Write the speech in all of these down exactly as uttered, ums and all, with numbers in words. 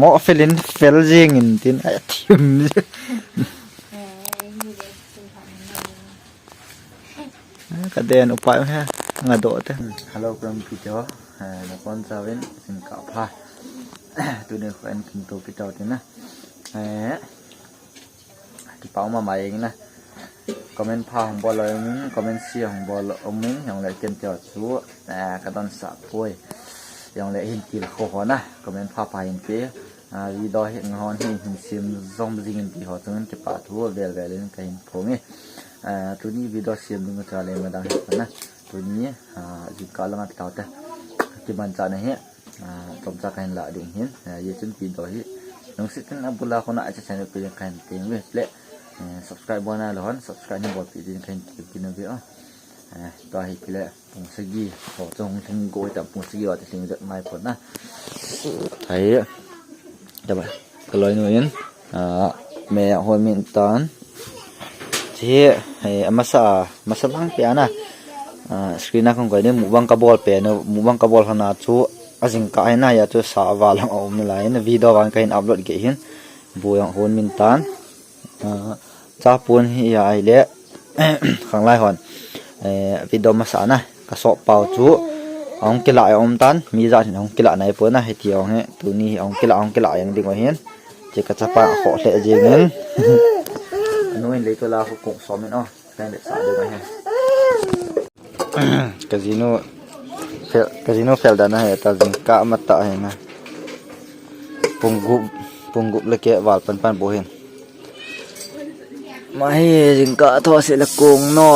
O, fel in, fel jing in tin. Ai, thim. Ka den upai he. Nga do te. Hello, from Peter. Eh, na kon sa win, sin ka pha. Tuni ko en kin to kita tin na. Eh, Kipa um mama jeng in na. Comment pha hung bol um in, comment share hung bol um in, jong le ken te chu, eh, ka don sa poi. Jong le hin til kho ho na, comment pha pha hin pe. Ah, video hi ngon hi hin sim zom jing in ti ho chung kipa thu vel vel in ka hin phong e. Ah, tuni video sim ding cha le ma dang hi na. Tuni, ah, jingkah lang a tao te. Kiman cha na hi. Ah, chomcha kahin la ding hin, ah, ye chun video hi. Nung sitin abula kona acha channel pe kahin ting ve ple. Eh, subscribe bona lo hon, subscribe ni bol pi din kahin ting pi na ve o. Eh, to hi pile pung sagi, ho chong thing go ta pung sagi wa ta thing jat mai pon na. Thai. Taba. Ka loinu in, ah, me a hon min tan. Chi, eh, amasa, masa lang pia na. Ah, screen a kong koi ni mukbang ka bol pe no, mukbang ka bol hana chu ajing ka hina ya chu sa va lang a um ni lai na video vang ka hin upload ge hin. Bu yang hon min tan. Ah, cha pun hi ya ai le. Khanglai hon, eh, video masa na, ka sop pau chu, ahung kila a um tan, mi ja hin ahung kila nai pon na, hiti ahung he, tuni hi ahung kila, ahung kila yang ding o hin, che ka chapa kho le jing in. Anu in le to la ko kong som in o, kan le sa ding o hin. Ka jinu, fel, ka jinu fel da na he, ta jing ka ma ta he na. Pung gup, pung gup le ke val pan pan bo hin. Ma hi jingkah tho se le kong no.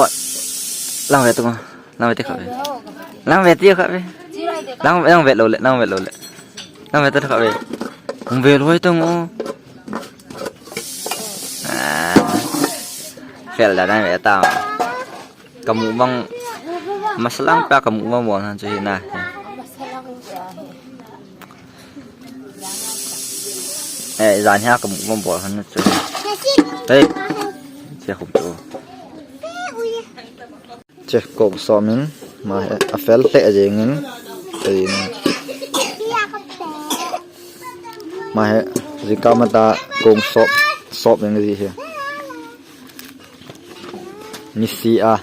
Lang ve tu ma. Lang ve ti kha ve. Lang ve ti kha ve. Lang, lang ve lo le, lang ve lo le. Lang ve tu kha ve. Kong ve lo tu ngo. Ah. Fel da lang ve ta. Ka mukbang, masalang pa ka mukbang bol han chu hi na. Eh, jan hi a ka mukbang bol han chu. Hey. Che khum chu. Che kong som in, ma he, a fel hle jeng in. Ei na. Ma he, jingkah ma ta kong sop, sop jeng ji he. Ni si a.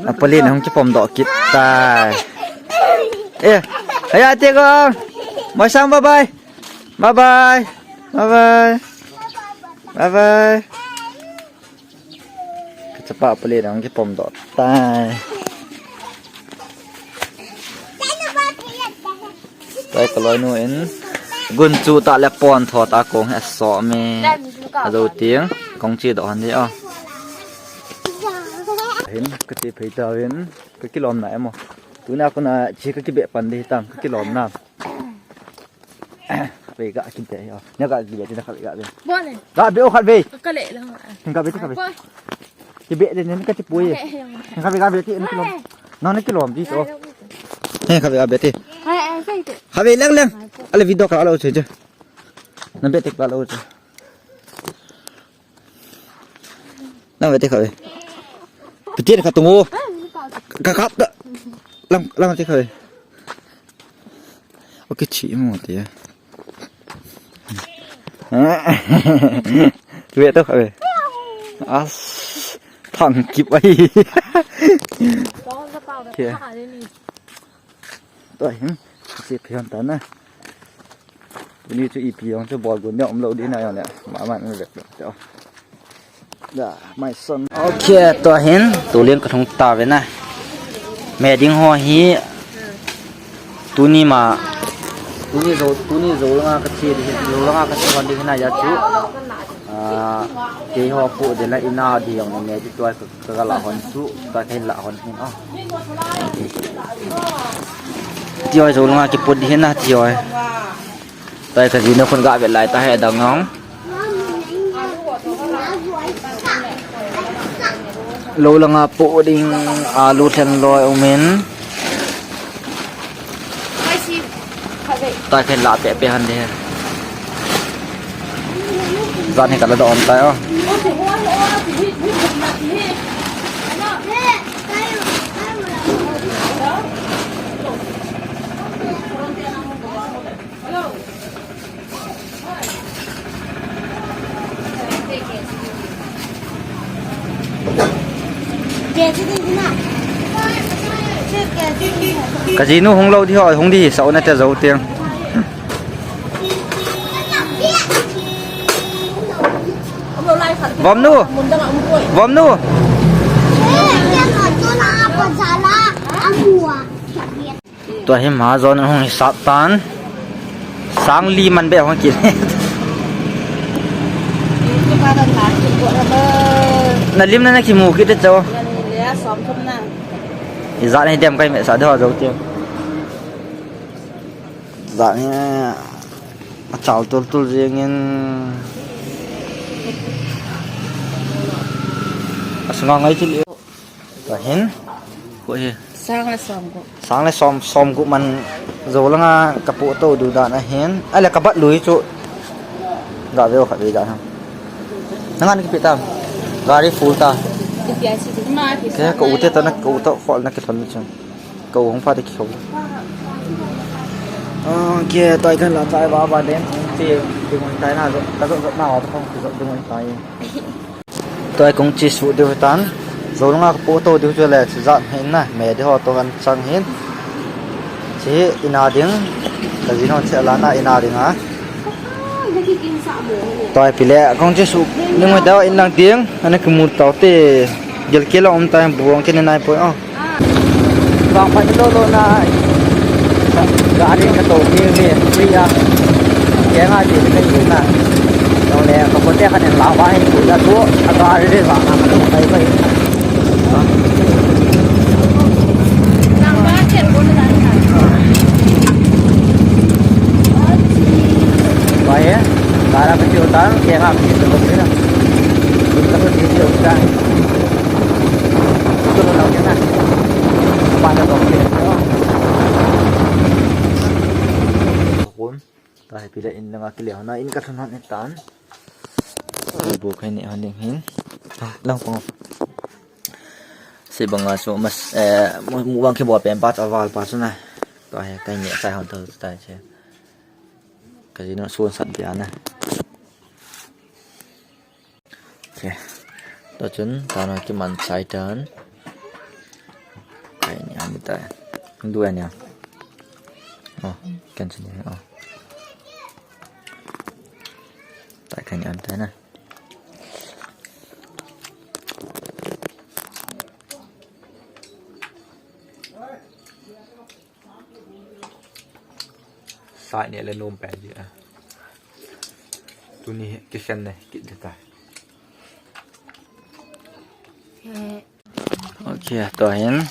A pali na hung kipom doh kit tai. Eh, aya te ko. Mai sang, bye bye. Bye bye. Bye bye. Bye bye. Ka chapa pali na hung kipom doh tai. Tua ka loinu in gun chu ta le pon tho ta kong he so me. A zo ting kong chi doh han di o. Hin ka chi phei ta vin ka kilom na emo. Tuna kona chi ka kibe pan di tang ka kilom na. Khatvei ga kibe o. Na ga kibe ti na khatvei ga be. Bol le. Ga be o khatvei. Ka le lang. Ga be ti khatvei. Kibe de ne ka ti pui. Khatvei ga be ti na kilom. Na na kilom ti to. He khatvei ga be ti. Khatvei lang lang. Ale video ka lo che che. Na be ti ka lo che. Lang ve te khatvei. Piti khat tung o. Ka kap da. Lang, lang te khatvei. Okay, chi mo te. Ve to khatvei. As thang kip ai. Kya? Tua hin, si phian ta na. Tuni chu ipi jong chu bol gun ding um lou ding na jong le. Ma ma ni le. Da, my son. Okay, tua hin, tu leng ka thung ta ve na. Me ding ho hi, tuni ma, tuni zo, tuni zo langa ka thi ding, zo langa ka thi hon ding na ya chu. Ah, kei ho pu de la ina di jong me di tua ka Ka, ka la hon chu, ka khen la hon hin, ah. Ti oi, zo langa kiput di hin na, ti oi. Tua ka jinu khun ga ve lai ta he dang ngong. Lo langa pu ding, alu thlen loi umin. Tua khen la pe pe han de. Jan hi ka la don tai o. Ka jinu hung lou di ho, hung di hi, sao na te jou tiang. Vom nu. Vom nu. Tua hi ma jon hung hi sat tan. Sang li man be hung ki. Na lim na na ki mu ki te cho. Ijat ni dem kai me sa de ho jou tiang. Ijat ni a chal tul tul jing in. Asunga ngai chil. Tua hin. Ko hi. Sang le som ko. Sang le som, som ko man jou langa ka po to du dan a hin. Ale ka bat lui chu. Ga veo khat ve dan ham. Nangan ki pe ta. Gari full ta. Ke ka u te ta na ka u to khol na ki thon chu. Ka u hung pha te ki khol. Okay, toi kan la chai ba ba den. Ti ti mun tai na jo. Ka jo jo na ho to khong ki jo ti mun tai. Tua kong chi su diu tan. Jou langa ka po to diu chu le chu jat hin na. Me di ho to kan chang hin. Chi ina ding. Ka jinu chi ala na ina ding a. Tua pi le kong chi su. Ni mo da in lang ding. Ana ki mu tau te. Gel ke la um tai buang ke ne nai poi o. Vang phat lo lo na. Gari ka to ni ni free a. Ke nga di ka ni na. Nong le ka ko te ka nen la ba hin tu da tu. A gari le ba na ka kai kai. Ba ye. Gara ka ti uta ke nga ki to ni na. Ka to di di uta. Tua hi pi le in langa kile hona in ka thun hon tan. Bu khai ni hon ding hin. Lang pong. Si banga su mas, eh, mu, mu bang ki bo pen pa cha val pa su na. Tua hi kai ni chai hon to tai che. Ka jinu sun sat bia na. Okay. Tua chun, tana kiman chai tan. Kai ni am tai. Du ani am. Oh, kan chun ni. Oh. Tai kai ni am tai na. Sai ne le nom pen ji a. Tuni kikhen ne kit de ta. Okay, tua hin.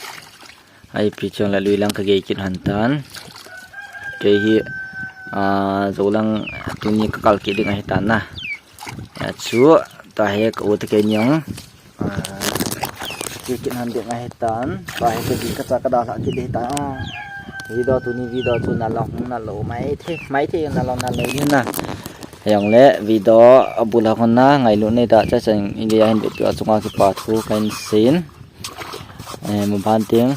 Ai pi chong la lui lang ka gei kit hon tan. Kei hi, ah, jou lang tuni ka kal kit ding ahi tan na. Ya chu, tua hi ka u te kei ni ong. Ah, kikit hon ding ahi tan. Tua hi ka di ka cha ka da la kit ding tan. Ah. Video tuni video chu na long na lo mai the, mai the na long na lo ni na. Hijong le video a bul a kon na ngailut nei ta cha chang i le a hin be tu a chunga kipa thu kan sin. Eh, mu ban ting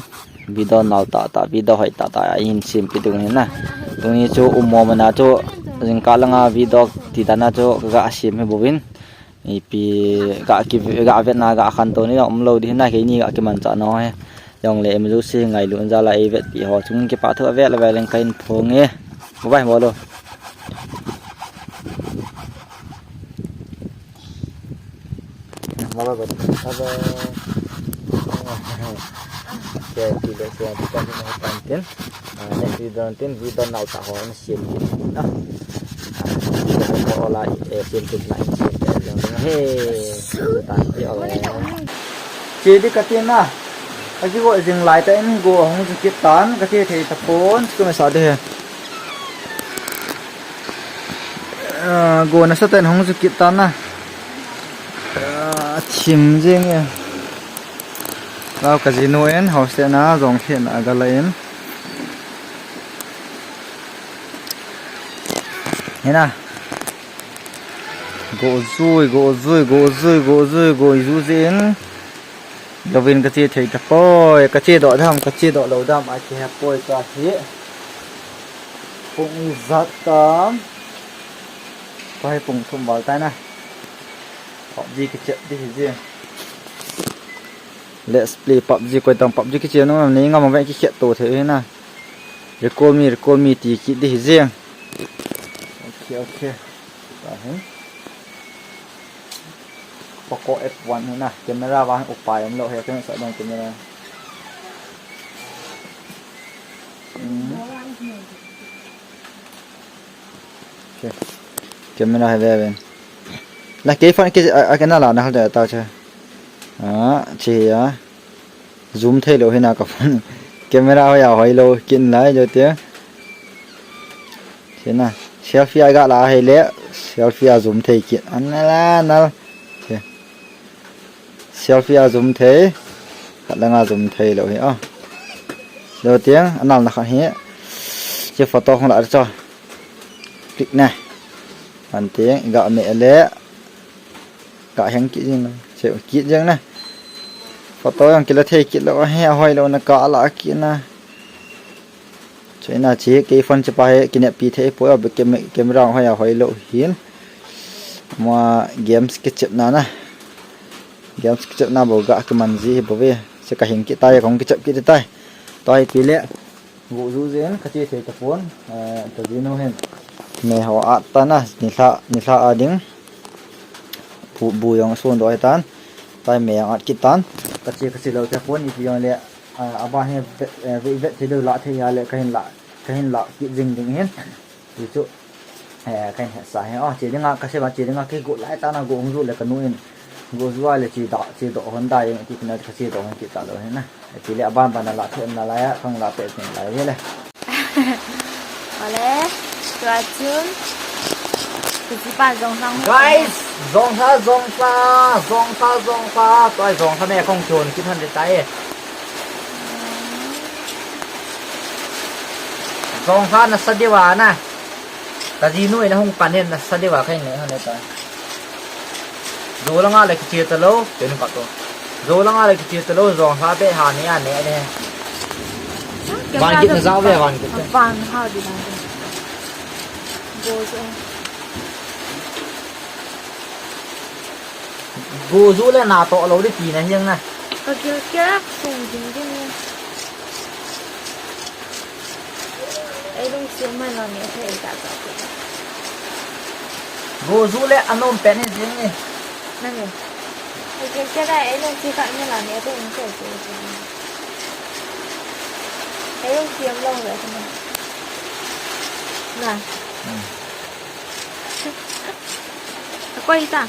video nal ta ta, video hoi ta ta a hin sim pi ding hin na. Tuni chu um mo mana chu jingkah langa video ti ta na chu ka ga sim hi buvin. Ipi ga ki, ga vet na ga khan to ni um lo di na, keini ga kiman cha no he. Jong le em ju si ngailut jal a ei vet pi ho chung kipa thu a vel a vel in ka in phong e. Bye bye mo lo. Mo lo bye bye. Ke ti le se ti kan ni kan tin. Ah, next video tin video nau ta ho na sim tin na. Ah, ko la e sim tin na sim tin he. Ta ti o. Che di ka tin na. Ka ki go jing lai ta in go hung ju kit tan ka ti thei ta pon tu me sa de he. Ah, go na sa ten hung ju kit tan na. Ah, thim jing e. Lau ka jinu in hostel na jong thina ga la in. Hina. Go jui, go jui, go jui, go jui, go ju jin. Lovin ka che thei ta poi, ka che doh dam, ka che doh lo dam, a che ha poi ka hi. Pung jat tam. Ka hi pung thum val tai na. Hop ji ka che di hi ji. Let's play PUBG, koi tang PUBG kichia nung nei ngam ve kikhet to thei hi na. Recall me, recall me ti kit di hi jeng. Okay, okay. Ta hin. Poco F one hi na. Camera vang upai umlou hi, ken sa dong camera. Hmm. Okay. Camera hi ve ve. La kei phone ki a, a kana la na hal da ta cha. Ah, chi ya. Zoom thei lou hi na ka phone. Camera hoi a hoi lou kin lai jo te. Chi na. Selfie a ga la hi le. Selfie a zoom thei kin. An la na. Chi. Selfie a zoom thei. Khat langa zoom thei lou hi a. Lou tiang, anal na khat hi. Chi photo hong la cho. Click na. An tiang, ga me le. Ga heng kit jing na. Che kit jing na. Photo jong kila thei kit lou hi, ahoi lou na ka la kit na. China chi kei phone chi pa hi kinep pi thei poi, abe cam-, camera hoi a hoi lou hin. Mua games kichep na na. Games kichep na bo ga kiman ji hi bo ve. Che ka hing kit tai, kong kichep kit tai. Toi pi le. Go ju jen, ka che thei ta pon, eh, ta ji nu hin. Me ho at ta na, ni hla, ni hla a ding. Bu, bu jong sun do tan. Tai me jong at kit tan. Ka che, ka che lou ta pon, ipi jong le, ah, aban hi vet, eh, vet, vet thei lou la thei a le, ka hin la, ka hin la kit jing ding hin. Ti chu, eh, ka hin het sa hi. Oh, che ding a, ka se ba, che ding a, kei go lai ta na, go hung ju le ka nu in. Go ju a le che da, che do hon da jeng, ti na ka che do hon kit ta lou hin na. Ti le aban ban na la thei na la ya, kang la pe thei la ye le. Ole, tua chun. Kuchi pa jong sang. Guys, jong sa, jong sa, jong sa, jong sa. Tua jong sa me kong chun kit han de tai. Jong sa na sa de wa na. Ka ji nu in ahung pan hin nasa diu a ka hin neh hon e ta. Jou langa le kiche talou, ken ka to. Jou langa le kiche talou, jong sa te ha ne a ne ne. Van kit na jao ve, van kit. Van ha di na. Go jo. Go ju le na to lo di ti na hiang na. Ka gil kya sung ding ding. Ei lungsim mai lo ne thei ta ta. Go ju le anom pen hi jing ni. Nang e. Ei ke ke da ei lungsim ka ni la ne to ni ke ke. Ei lungsim lo le ka na. Na. Hmm. Ka koi ta.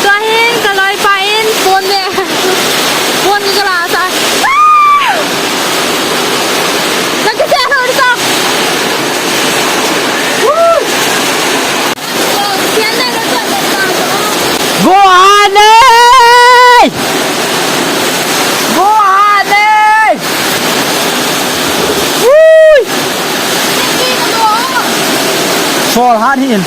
Tua hin ka loipa in phone ve. Phone ka la sa. Na kise ho ta. Go on, eh! Go on, eh! Ui! Sol hat hin.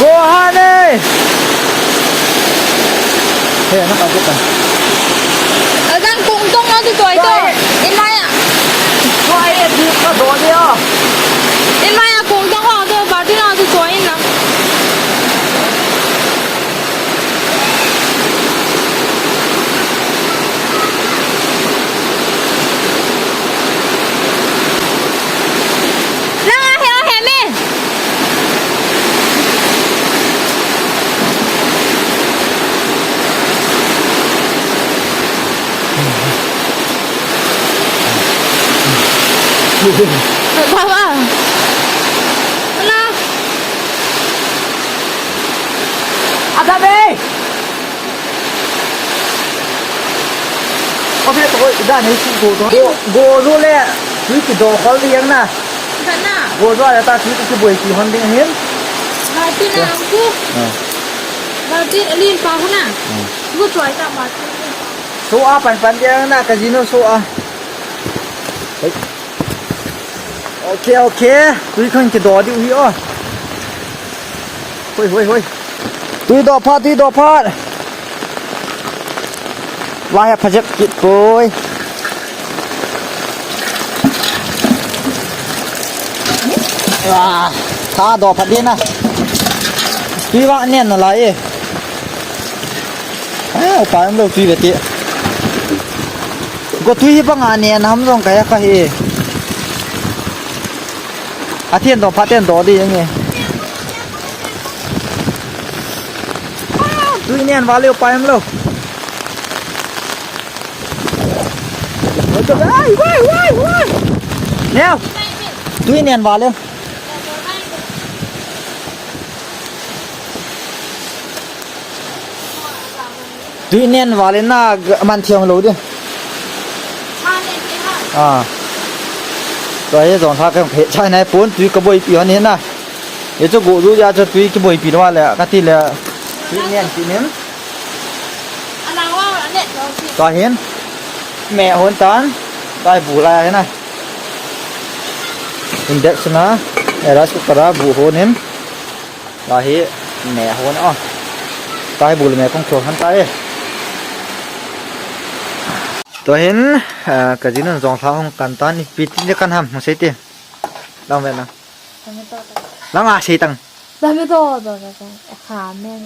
Go ahead, eh. He, na ka buka. Adang kung tong na tu toy to. In mai a. Toy, eh, di ka do dia. In mai a kung tong na tu, ba di na tu toy na. Nang a he a he me. Baba. Ala. Ada be. Go, go jo le, tui kido khol ding na. Go jo le ta tui kiboi ti hon ding hin. Martin a ku. Ah. Martin alin pa huna. Ah. Go choi ta Martin. So a pan pan ding na ka jinu so a. Hei. Ok, ok. Tui khang kido diu hi o. Hoi, hoi, hoi. Tui do phat, tui do phat. Lai ha phajep kit poi. Ah, tha do phat ding na. Tui vah nen nalai e. Eh, upa em lo tui ve ti. Go tui hi banga nen ham jong kaya kahi. Athian do, pha thian do di nge. Tui nen vah le upa em lo. Ai, wai, wai, wai. Neo. Tui nen vah le. Tui nen vah le na man thiang lo di. Ah. Tua hi jong tha ka he chai nai pon tui ka boipi hon hi na. Ye chu go du ya chu tui ki boipi lo le ka ti le. Tui nen ti nen. Tua hin. Me hon tan. Tua hi bu lai hi na. Induction a. Eh, rice cooker a bu hon hin. Tua hi me hon a. Tua hi bu le me kong thol han ta e. Tua hin, ah, ka jinu jong lha hong kan tan ipi ti le kan ham hong sei ti. Lang ve na. Tomato to. Lang a sei tang. Tomato to, to, to. Kha men.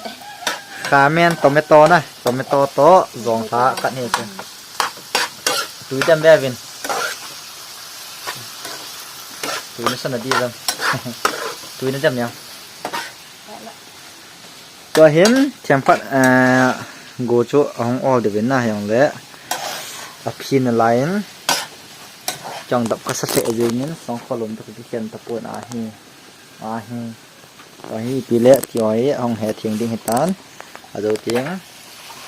Kha men tomato na. Tomato to jong lha kan he chu. Tui dam ve vin. Tui na sa na di vang. Tui na dam ya. Tua hin, thiam khat, eh, go chu ahung ol de vin na hiang le. A phin a lain. Chang dap ka sa se jingin, song kholom to ki khen ta pon a hi. A hi. Tua hi pi le, ti oi, ahung he thiang ding hi tan. A jo tiang.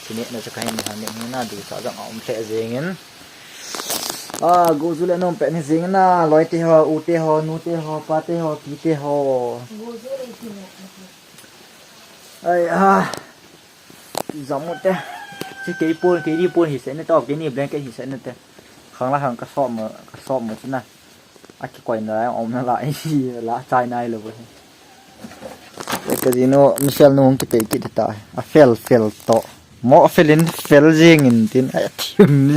Tuni na cha ka hin han ding hi na du sa jang a um se jingin. A, go ju le nom pe ni jing na, loi te ho, u te ho, nu te ho, pa te ho, pi te ho. Ai, a. Jam mo te. Si kei pon, kei ni pon hi se ne to, kei ni blanket hi se ne te. Khang la khang ka sop mo, ka sop mo chu na. A kikoi na lai, om na lai, la chai nai lo bo. Ka jinu, Michelle nu hung kipei kit ta. A fel, fel to. Mo fel in, fel jing in tin. Ai, thiam.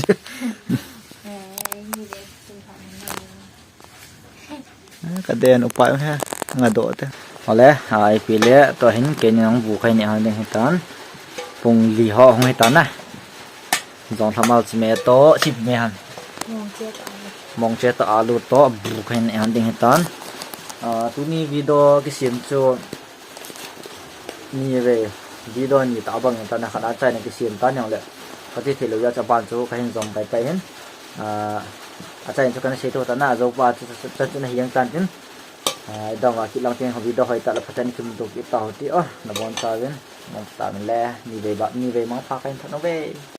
Ka den upai he, nga do te. Ole, ai pi le, to hin, kei ni nang bu khai ni hang ding hitan. Pung li ho hung hitan na. Jong lhamal chi me to, chi me han. Mong che to alu. Mong che to alu to, bu khen e han ding hitan. Ah, tuni video kisem chu ni ve, video ni ta bang hitan, khat a chai na kisem tan jong le. Kati thei lo ya cha ban chu ka hin jong pai pai hin. Ah, a chai chu ka na sei to ta na, jo pa chu, chu, chu, chu na hiang tan tin. Ah, i dong a kit lang tin ho video hoi ta la pha chan kim to kit ta ho ti o, na bon ta vin. Mong ta le, ni ve ba, ni ve mang pha ka hin tha no ve.